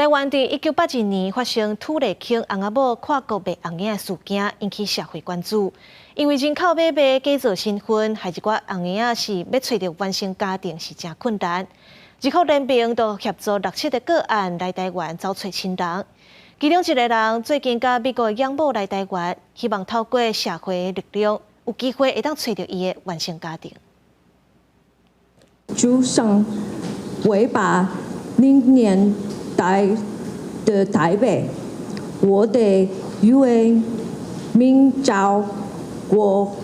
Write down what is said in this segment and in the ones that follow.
台灣佇1982年發生土地坑翁仔某跨國賣尪仔的事件，引起社會關注。因為人口買賣假造身份，害一寡尪仔是欲揣著原生家庭是誠困難。日福聯盟就協助六七個個案來台灣走揣親人。其中一個人最近佮美國養母來台灣，希望透過社會力量，有機會會當揣著伊的原生家庭。出生為80年代的台北，我的原名叫郭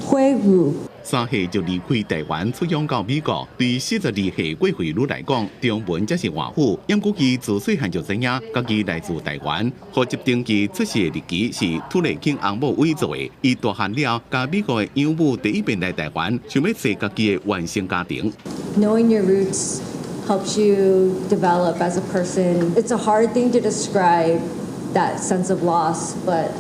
慧如。 3歲就離開台灣出養到美國，對42歲郭慧如來講，中文才是外語。毋過伊自細漢就知影，家己來自台灣。戶籍登記出世的日期是土地公翁某偽造的。伊大漢了，佮美國的養母第一遍來台灣，想欲揣家己的原生家庭。 Knowing your roots helps you develop as a person. It's a hard thing to describe, that sense of loss, but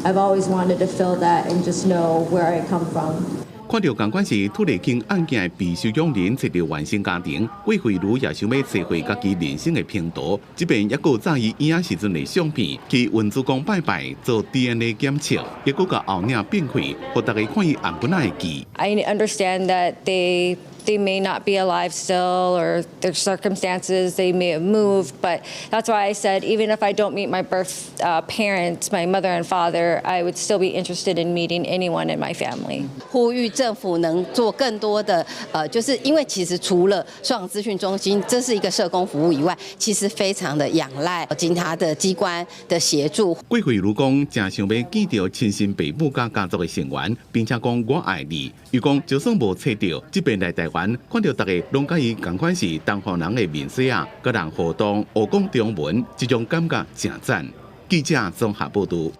I've always wanted to feel that and just know where I come from. 看著仝款是土地公案件的被收養人揣著原生家庭，郭慧如也想欲找回家己人生的拼圖。這遍猶閣載伊嬰仔時陣的相片去恩主公拜拜做 DNA 檢測，猶閣共後領變開，予大家看伊頷頸仔會記。 I understand that they may not be alive still, or their circumstances, they may have moved, but that's why I said even if I don't meet my birth parents, my mother and father, I would still be interested in meeting anyone in my family. 呼籲政府能做更多的，就是因為其實除了收養資訊中心，這是一個社工服務以外，其實非常的仰賴其他的機關的協助。郭慧如講，誠想欲見著親生爸母佮家族的成員，並且講我愛你。伊講，就算無揣著，這遍來台灣，看著大家攏佮伊仝款是東方人的面色仔，佮人互動，學講中文，這種感覺誠讚。記者綜合報導。